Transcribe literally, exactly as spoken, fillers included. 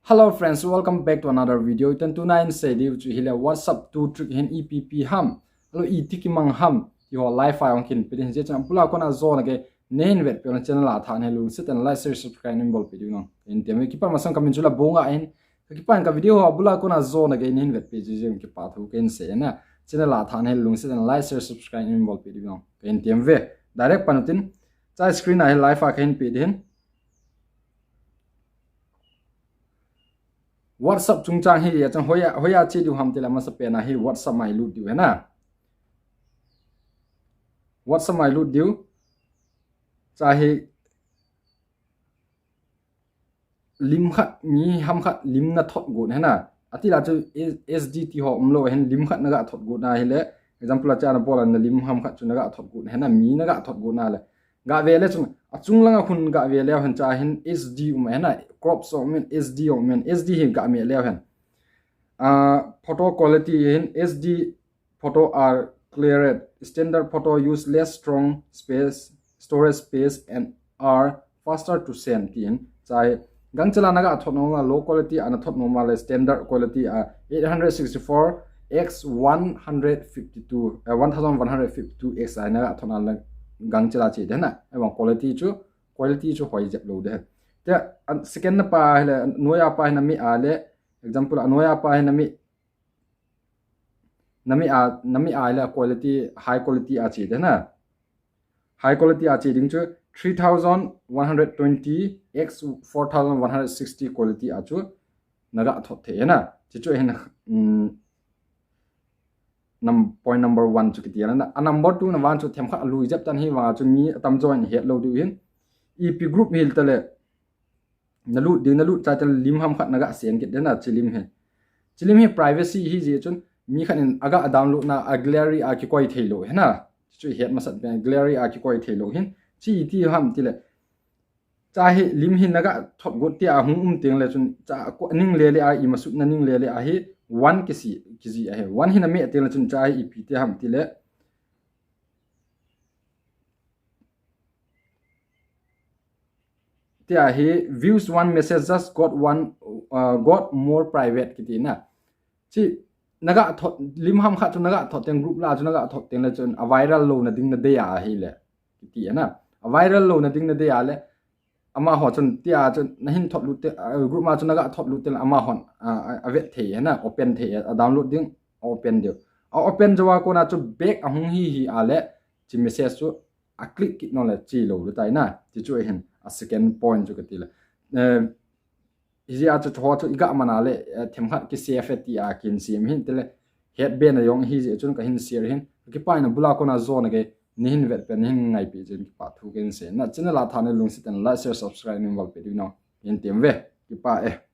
Hello friends, welcome back to another video. Itan tuna in sei diu chu hile WhatsApp tu trick hin ipi ipi ham, alo iti kimang ham, ti ho live a hung kin pe ding. Hijeh chun abula kona jona gei neihin vetpeh na channel a thanom lungset in like, share, subscribe neihin bolpeh diu nong. Kahin tem ve, kipa masang kamin chu Labonga ahin. Ka kipan ka video ho abula kona jona gei neihin vetpeh jeh jeh in kipah thu kahin sei na. Channel a thanom lungset in like, share, subscribe neihin bolpeh diu nong. Kahin tem ve. Direct pan utin. Chai screen a hi live a kahin pe ding hin. WhatsApp chungchang hi, achang hoiya, hoiya che diu ham tile amasapen a hi WhatsApp a ilut diu hena. WhatsApp a ilut diu. Chai hi lim khat, mi ham khat lim na thot got hena. Ati la chu S-, S D ti ho umlou hin lim khat na ga thot got na hile. Example a chana bol a na lim ham khat chu na ga thot got hena, mi na ga thot got na le. Ga ve le chun, achung langa khun ga ve leu hen chai hin S D um hena, crops um in, S D um in, S D hi ga me leu hen. Ah, photo quality hin S D photo are cleared. Standard photo use less strong space, storage space and are faster to send tin. Chai gangchela na ga thot nom a, low quality a na thot nom a le standard quality a eight hundred sixty-four X one hundred fifty-two, eh, one thousand one hundred fifty-two X a na ga thot na le gangchela che ding hena. Ahivang quality chu, quality chu hoi jep lou ding. Te, an, second na pa hile, anoiya pa hi na mi a le, example, anoiya pa hi na mi, na mi a, na mi a le quality, high quality a che ding hena. High quality a che ding chu three thousand one hundred twenty X four thousand one hundred sixty quality a chu na ga thot thei hena. Chi chu hin, um, num-, point number one chu kiti a na. A number two na vang chu themkhat alui jep tan hi vang chu mi atam join het lou diu hin. Ipi group hil tale. Na lut ding, na lut chai tale lim ham khat na ga send kit ding na chi lim hi. Chi lim hi privacy hi jeh chun mi khat in a ga download na a gallery a kikoi thei lou hena. Chu het masat pen gallery a kikoi thei lou hin. Chi iti ham tile. Chai hi lim hi na ga thot got ti a hung um teng le chun chai ko ning le le a i masut na ning le le a hi one kisi, kisi a hi. One hi na me teng le chun chai hi ipi ti ham tile. Ti a hi views one message just got one, uh, got more private kiti na. Chi na ga thot, lim ham khat chu na ga thot teng group la chu na ga thot teng le chun a viral lou na ding na dei a hile. Kiti na. A viral lou na ding na dei a le. Amaho chun ti a chun na hin thot lut te, uh, group ma chu na ga thot lut te le amahon, uh, a, a vet thei hena, open thei, a download ding, open diu. A open jou a kona chu back a hung hi hi a le, chi message chu a click kit nom le chi lou lu tai na. Chi chu hin a second point chu kati le. Eh, hi jeh a chu chu chu i ga man a le, eh, themkhat ki save ti a kin sem hin tile. Het be na jong hi jeh chun kahin share hin. Kipa in abula kona jona gei neihin vetpeh, neihin ngaipeh jeh in kipah thu kahin sei. Na channel a thanom lungset in like, share, subscribe neihin bolpeh diu nong. Kahin tem ve. Kipa e.